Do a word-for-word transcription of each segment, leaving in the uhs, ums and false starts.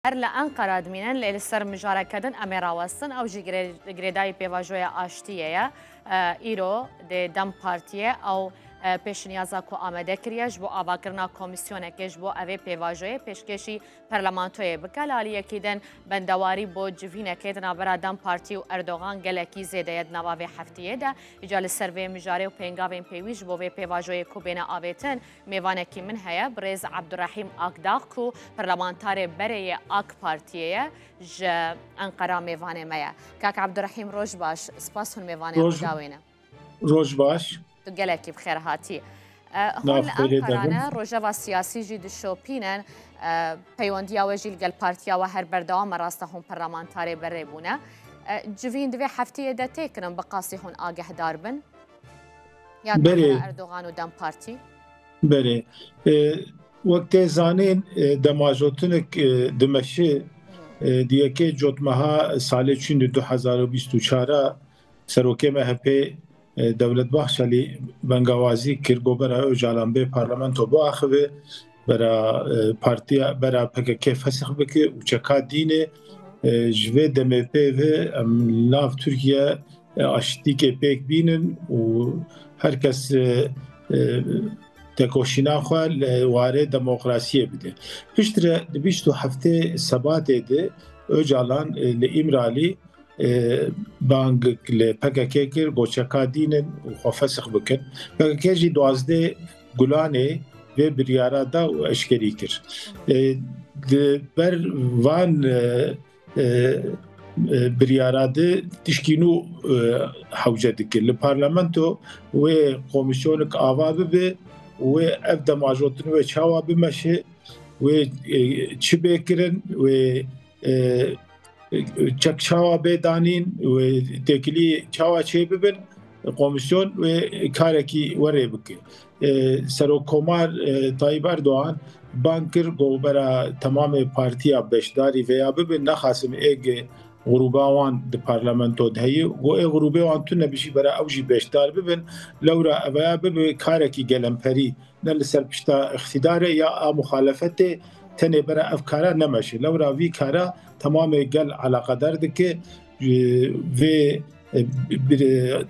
Her li Enqera dimînin, lê li ser mijareke din em ê rawestin. Ew jî girê-, girêdayî pêvajoya aştiyê ye. E, îro dê DEM Partiyê ew, e, pêşniyaza ku amade kiriye ji bo avakirina komîsyonekê ji bo evê pêvajoyê pêşkêşî parlamentoyê bike. Li aliyekî din bendewarî bo civînekê di navbera DEM Partî û Erdogan gelekî zêde ye di nava vê heftiyê de. Îca li ser vê mijarê û pêngavên pêwîst ji bo vê pêvajoyê ku bêne avêtin, mêvanekî min heye, birêz Abdurrahîm Akdağ ku parlamentarê berê yê AK Partiyê ye, ji Enqera mêvanê me ye. Kak Abdurrahîm, roj baş, spas hûn mêvanê Roj, Rûdawê ne. Roj baş. Tu gelekî bi xêr hatî. E, hûn Nav li xêrê Enqera derin. Ne, rojeva siyasî jî dişopînin, e, peywendiya we jî li gel partiya we her berdewam e, rasta hûn parlamentarê berê bûne. E, civîn di vê heftiyê de têkirin bi qasî hûn agehdar bin? Ya Berê. Erdogan û DEM Partî? Berê. E, wek tê zanîn, e, demajotinik, e, dimeşi, e, di yekê cotmeha salê çûn di du hezar û bîst û çar a serokê M H P, e, Devlet Bahçelî bengawazî kir, got bera Ocalan bê parlamento biaxive, bera, e, partiya, bera P K K fesix bike û çeka dînê, e, ji vê demê pê ve em nav Tirkiye e, aştîkê pêk bînin û her kes, e, e, tekoşîna xwe li warê demokrasiyê bide. Piştre di bîst û heftê Sebatê de Ocalan, e, li Îmralî, e, bang li P K K kir, got çeka dînin û xwe fesix bikin. P K K jî duwazdeh Gulanê vê biryara da û eşkerî kir. E, di ber van, e, e, e, biryara de tişkî nû, e, hewce dike. Li parlamento wê komîsyonik ava bibe, wê ev demajotin wê çawa bimeşe, wê, e, çi bê kirin, wê, e, e, çek çawa bê danîn, wê têkilî çawa çê bibin, komîsyon wê karekî werê bike. E, Serokkomar, e, Tayyip Erdoğan bang kir, got bera temamê partiya beşdarî veya bibe, nexasim êg grûba wan di parlamento de heye. Got ê grûbê wan tune bijî bera ew jî beşdar bibin. Lewra eveya bibe karekî gelemperî, ne li ser pişta îqtîdarê ya a muxalefetê tenê bera ev kara nemeşe. Lewra vî kara temamê gel eleqedar dike. E, vê, e, bi-, bi-,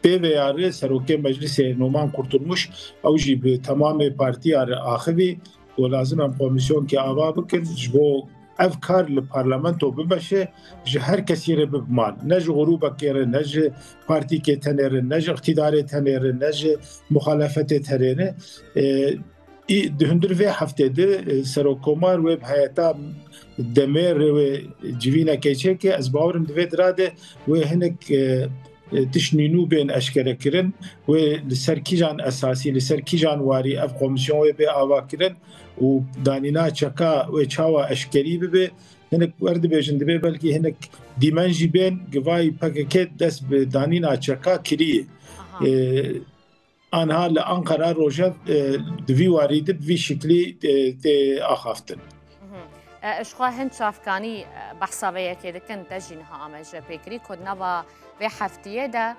Pê vê ya rê serokê meclisê Numan Kurtulmuş, ew jî bi temamê partiya re axivî û lazim em komîsyonkê ava bikin ji bo ev kar li parlamento bimeşe, ji her kesî re bibe mal. Ne ji grûbekê re, ne ji partîkê tenê re, ne ji îqtîdarê tenê re, ne ji muxalefetê tenê re. E, Î, di hundir vê heftê de, e, Serokkomar wê bi heyeta demê re wê civînekê çêke. Ez bawerim di vê dira de wê hinek, e, e, tiştî nû bên eşkerekirin, wê li ser kîjan esasî, li ser kîjan warî ev komîsyon wê bê avakirin û danîna çeka wê çawa eşkerî bibe. Hinek wer dibêjin, dibê belkî hinek dîmen jî bên, givayî P K K dest bi danîna çeka kiriye. Aha. E, Anha li Ankara rojev, e, di vî warî de bi vî şiklî, e, tê axaftin. Mhm. E, ji xwe hin çavkanî, e, behsa vê yekê dikin, te jî niha amaje pê kirî, ku di nava vê heftiyê de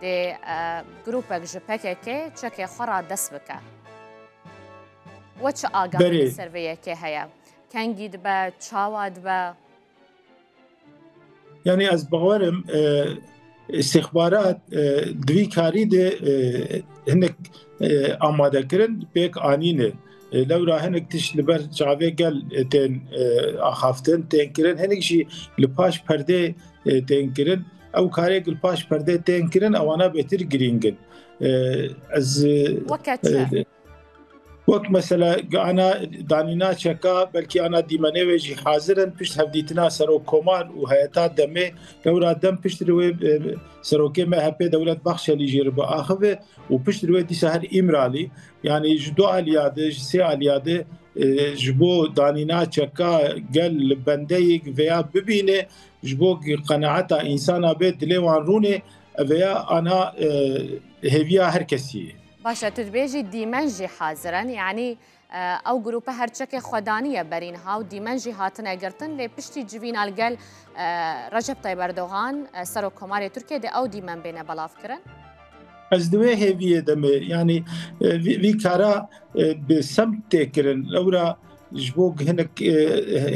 dê, e, grûpek ji P K K çekê xwe radest bike. We çi agahî Berê. Li ser vê yekê heye? Kengî dibe, çawa dibe? Yani ez bawerim, e, istixbarat, e, di vî karî de, e, hinek, e, amade kirin, pêk anîne. E, lewra hinek tişt li ber çavê gel, e, tên, e, axaftin, tên kirin. Hinek jî li paş perdê, e, tên kirin. Ew karê li paş perdê tên kirin, ewana bêtir girîng in. E, ez, e, Weke çi? E, Wek mesela ana danîna çeka, belkî ana dîmenê wê jî hazir in, pişt hevdîtina Serokkomar û heyeta demê, lewra dem pişt re wê, e, serokê M H P Devlet Bahçelî jê re biaxive û pişt re wê dîsa her Îmralî, yanî ji du aliya de, ji sê aliya de, e, ji bo danîna çeka gel li bendeyek veya bibîne, ji bo qenaeta însana bê dilê wan rûnê, ev ya ana, e, hêviya her kesî ye. Baş e, tu dibêjî dîmen jî hazir in, yanî, e, ew grûpe her çekê xwe daniye berî niha û dîmen jî hatine girtin, lê piştî civîna li gel, e, Recep Tayyip Erdogan, e, Serokkomarê Tirkiyê dê ew dîmen bêne belavkirin? Ez di wê hêviyê de me, yanî, e, vî, vî kara, e, bi semt tê kirin. Lewra ji bo hinek, e,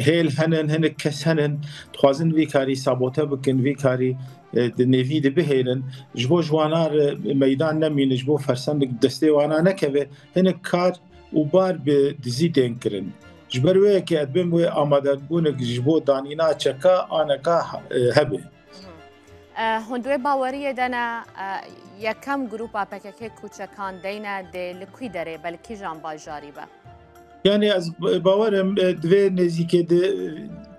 hêl henin, hinek kes henin, dixwazin vî karî sabote bikin, vî karî, e, di nêvî de bihêlin. Ji bo ji wana re meydan nemîne, ji bo fersendek destê wana nekeve, hinek kar û bar bi dizî tên kirin. Ji ber wê yekê ez dibêm wê amadebûnek ji bo danîna çeka aneka, e, hebe. E, hûn di wê baweriyê de ne, e, yekem grûpa P K K ku çekan deyne dê li kî derê be, li kîjan bajarî be? Yani ez bawerim, e, di vê nêzîkê de,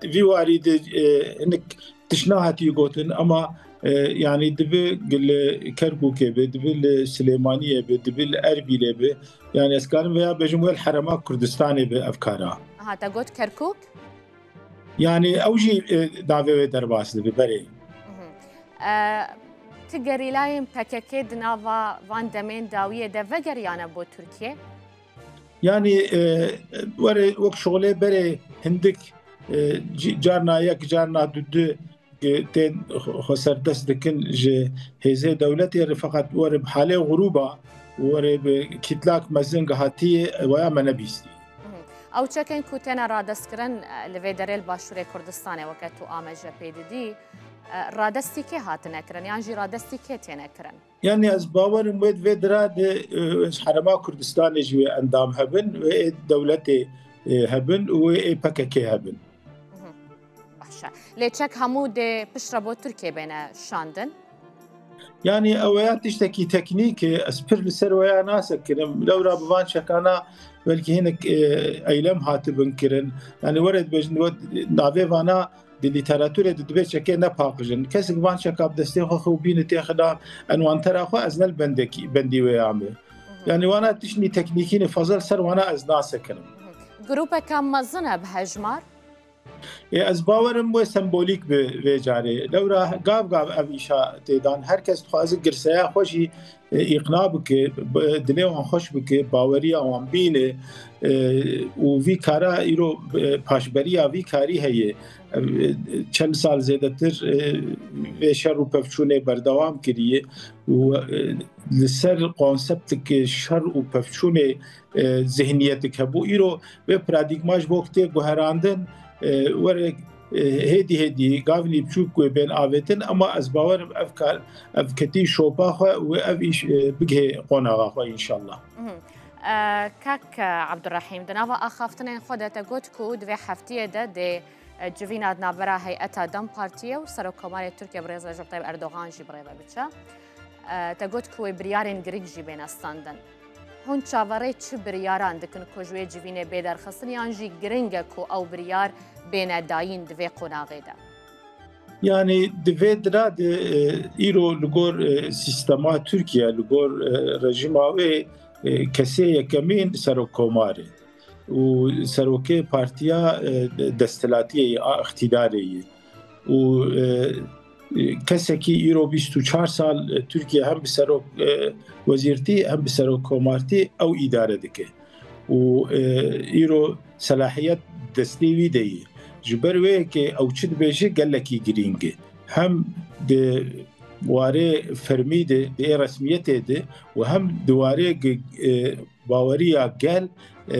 e, vî warî de, e, hinek tişt nehatî gotin, ama, e, yani dibe li Kerkûkê be, dibe li Silêmaniyê be, dibe li Erbîlê be. Yani ez karim vêya bêjim wê li Herêma Kurdistanê be ev kara. Aha, te got Kerkûk? Yani ew jî, e, navê wê derbas dibe, berê. E, ti gerîlayên P K K di nava van demên dawiyê de vegeriyane bo Tirkiye? Yani, e, were wek şolê berê hindik, e, ci-, carna yek, carna du, du, e, tên xwe, xwe serdest dikin ji hêzê dewletê re, feqet were bi halê grûba, were bi kîtlak mezin gihatiyê, waya me nebîstî. Ew çekên ku têne radestkirin, e, li vê derê li Başûrê Kurdistanê weke tu amece pê didî, e, radestî kê hatine kirin yan jî radestî kê têne kirin? Yani ez bawerim wê di vê dira de, e, ji Herêma Kurdistanê jî wê endam hebin, wê ê dewletê, e, hebin û wê ê P K K hebin. Baş e. Lê çek hemû dê piştre bo Tirkiyê bêne şandin? Yani ew ya tiştekî teknîk e, ez pir li ser waya nasekirim. Lewra bi van çekana belkî hinek, e, eylem hatibin kirin. Yani were dibêjin, we navê vana di lîteraturê de dibê çekê nepaqij in. Kesek van çeka bi destê xwe xwe bîne têxida enwantera xwe, ez ne li bendekî, bendî wê ya me. Yani wana tiştî teknîkî ne, fazla li ser wana ez nasekinim. Grûpeke mezin e bi hejmar? Ê, ez bawerim wê sembolîk bi vê carê. Lewra gav gav ev îşa tê dan. Her kes dixwaze girseya xwe jî, e, îqna bike, bi-, dilê wan xweş bike, baweriya wan bîne, e, û vî kara îro, e, paşberiya vî karî heye. E, çend sal zêdetir, e, vê şer û pevçûnê berdewam kiriye û, e, li ser konsepteke şer û pevçûnê, e, zihniyetik hebû. Îro vê paradîgma ji bo tê guherandin, e, were, e, hêdî hêdî gavnî biçûk wê bên avêtin, ema ez bawerim ev kar, ev ketî şopa xwe û ev îş, e, bigihê qonaxa xwe înşallah. Mhm. E, kak Abdurrahîm, di nava axaftinên xwe de te got ku di vê heftiyê de dê, e, civîna di navbera heyeta DEM Partiyê û Serokkomarê Tirkiye Birêz Recep Tayyip Erdogan jî birêve biçe. E, te got ku wê biryarên girîng jî bêne standin. Hûn çaverê çi biryaran dikin ku ji wê civînê bê derxistin yan jî giring e ku ew biryar bêne dayîn di vê qonaxê de? Yani di vê dira de, e, îro li gor, e, sîstema Tirkiye, li gor, e, rejîma wê, e, kesê yekemîn serokkomar e û serokê partiya, e, desthilatiyê yê, a îqtîdarê yê. Û, e, e, kesekî îro bîst û çar sal, e, Tirkiye hem bi serok, e, wezîrtî hem bi serokkomartî ew îdare dike. Û, e, îro selahiyet destê wî de ye. Ji ber wê yekê ew çi dibêje gelekî girîng e. Hem di warê fermî de, di ê resmiyetê de û hem di warê ge-, e, baweriya gel, e,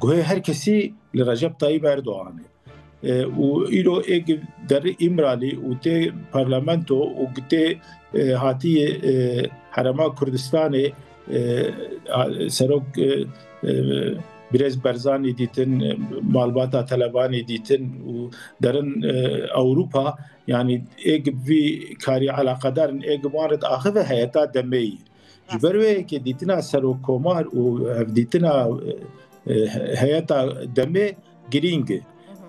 guhê her kesî li Recep Tayyip Erdogan e. E, û îro ê gi-, derê Îmralî û tê parlamento û gi-, tê, e, hatiye, e, Herêma Kurdistanê, e, a, serok, e, e, Birêz Barzanî dîtin, e, malbata Telebanî dîtin û derin, e, Ewropa, yani ê gi-, vî karî eleqedar in, ê gi-, wan re diaxive heyeta demê yî. Ji ber wê yekê dîtina serokkomar û hevdîtina, e, e, heyeta demê girîng e.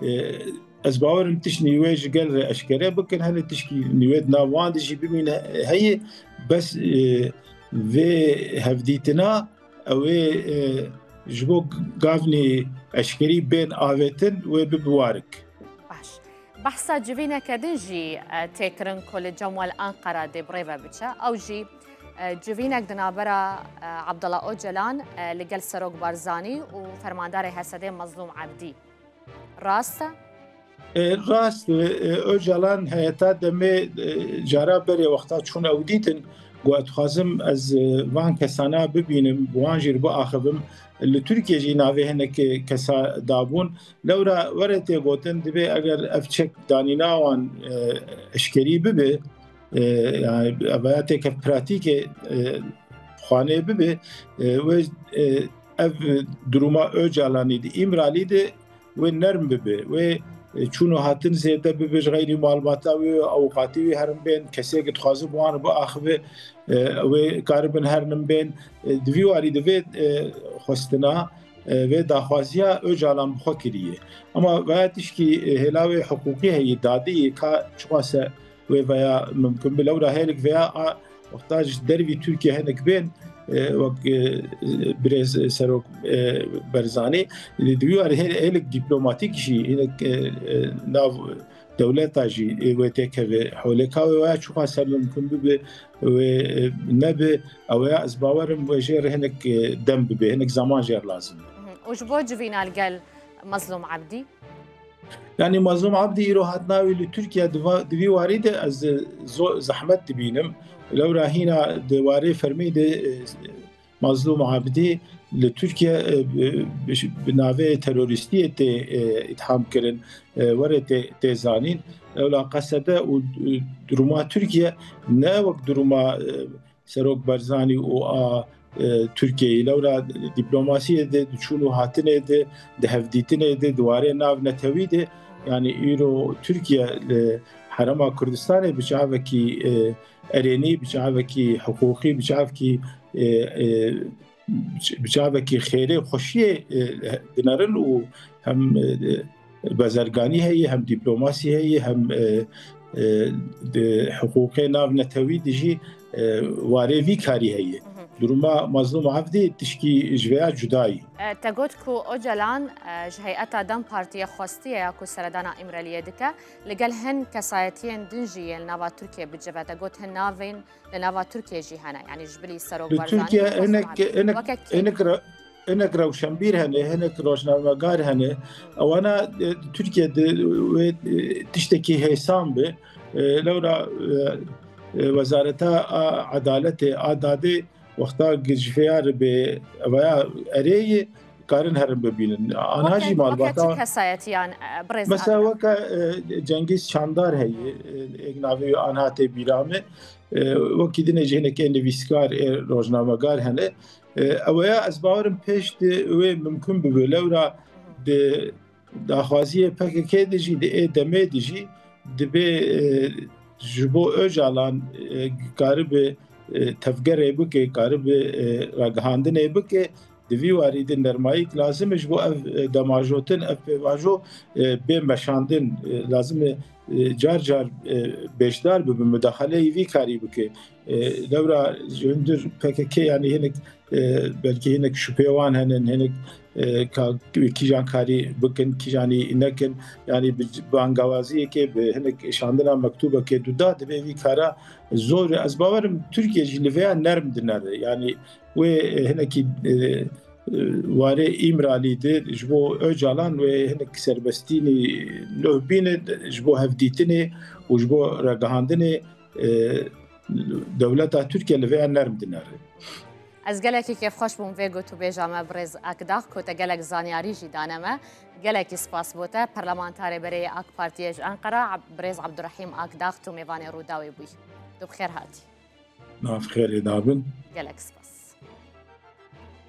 E, ez bawerim tiştî wê ji gel re eşkere bikin, hene tiştî wê di nav wan de jî bimîne heye, bes, e, vê hevdîtina ew ê, e, ji bo gavnî eşkerî bên avêtin wê bibe warik. Baş. Behsa civîneke din jî, e, tê kirin ku li cem we li Enqera dê birêve biçe. Ew jî, e, civînek di navbera, e, Abdullah Ocalan, e, li gel Serok Barzanî û Fermandarê H S D'ê Mezlûm Ebdî. Rast e? E, rast e. E, Ocalan heyeta demê, e, cara berê wexta çûn ew dîtin, Ku ez dixwazim ez, e, van kesana bibînim, bi wan jî biaxivim. Li Tirkiye jî navê hinek kesa dabûn. Lewra were tê gotin, divê eger ev çek danîna wan, e, eşkerî bibe, e, yani, ev ya têkev pratîkê, e, xanê bibe, e, wê, e, ev duruma Ocalanî di Îmralî de wê nerm bibe, wê, e, çûn û hatin zêde bibe, ji xeyrî malbata wê, avûkatî wê herin bên, kesê ki dixwaze bi wan re biaxive, e, wê karibin hernin bên. E, di vî warî de vê, e, xwestina, e, vê daxwaziya Ocalan bi xwe kiriye. Ama veya tişkî, e, hêla wê hiqûqî heye, dadî ka çiqas e wê veya mimkun be. Lewra hêlik veya a wexta ji dervî Tirkiye hinek bên, e, wek, e, birêz Serok, e, Barzanî, di wî warî hê-, hêlik dîplomatîk jî hinek, e, e, nav dewleta jî, e, wê têkeve holê. Ka wê veya çiqas e mimkun bibe wê, e, nebe, ew ya ez bawerim wê jê re hinek, e, dem bibe, hinek zaman jê re lazim be. Mhm. Û ji bo civîna li gel Mazlûm Ebdî? Yani Mazlûm Abdî îro hatina wî li Tirkiye di va-, di vî warî de ez, e, zo-, zehmet dibînim. Lewra hîna di warê fermî de, e, Mazlûm Abdî li Tirkiye, e, bi, bi, bi navê terorîstiyê tê, e, îtham kirin, e, were tê, tê zanîn. Lewla qesede û, e, duruma Tirkiye ne wek duruma, e, Serok Barzanî û a, e, Tirkiyeyê. Lewra dîplomasiyê de, di çûn û hatinê de, di hevdîtinê de, di warê navnetewî de, yani îro Tirkiye li Herêma Kurdistanê bi çavekî, e, erênî, bi çavekî hiqûqî, bi çavekî, e, e, bi çavekî xêrê, xweşiyê, e, dinerin û hem, e, bazirganî heye, hem dîplomasî heye, hem, e, e, di hiqûqê navnetewî de jî, e, warê vî karî heye. Mhm. Duruma Mazlûm Abdî tişkî ji vêya cuda ye. E, te got ku Ocalan, e, ji heyeta DEM Partiyê xwestiye ya ku seredana Îmraliyê dike, li gel hin kesayetiyên din jî yên li nava Tirkiyê bicive. Te got hin navên li nava Tirkiyê jî hene. Yani ji bilî Serok Barzanî û Mazlûm Abdî. Li Tirkiye hinek, hinek, weke kî? Hinek re-, hinek rewşenbîr hene, hinek rojnamegar hene. Ewana, e, Tirkiye di wê, e, tiştekî hêsan bi. E, lewra, e, e, Wezareta a Edaletê, a Dadê wexta ji vêya re bê, evaya erê yê, karin herin bibînin. Anha jî malbata. Weke çi kesayetiyan, e, birêz Mesela Akdağ? Weke, e, Cengiz Çandar heye, e, êk navê wî anha tê bîra me. E, wekî dinê jî hinek ê nivîskar, ê rojnamegar hene. E, ew ya ez bawerim pêş de wê mimkun bibe. Lewra di daxwaziyê P K K de jî, di ê demê de jî dibê, e, ji bo Ocalan, e, karibe, e, tevgerê bike, karibe, e, ragihandinê bike, di vî warî de nermayîk lazim e ji bo ev, e, demajotin, ev pêvajo, e, bê meşandin, e, lazim e, e, car car, e, beşdar bibe, mudaxaleyê vî karî bike. E, lewra ji hundir P K K, yani hinek, e, belkî hinek şüphe wan henin, hinek, e, ka, kîjan karî bikin, kîjanî nekin, yani bi, bi angawaziyekê, bi hinek şandina mektubekê duda, divê vî kara zor. Ez bawerim Tirkiye jî li vêya nerm dinere. Yani wê, e, hinekî, e, e, warê Îmralî de ji bo Ocalan wê hinek serbestînî nuh bîne, ji bo hevdîtinê û ji bo ragihandinê, e, dewleta Tirkiye li vêya nerm dinere. Ez gelekî kêfxweş bûm vê gotûbêja me birêz Akdağ, ku te gelek zanyarî jî dane me. Gelekî spas bo te. Parlamentarê berê yê AK Partiyê ji Enqera, Ab-, birêz Abdurrahîm Akdağ, tu mêvanê Rûdawê bûyî. Tu bi xêr hatî. Nav xêrê dabin. Gelek spas.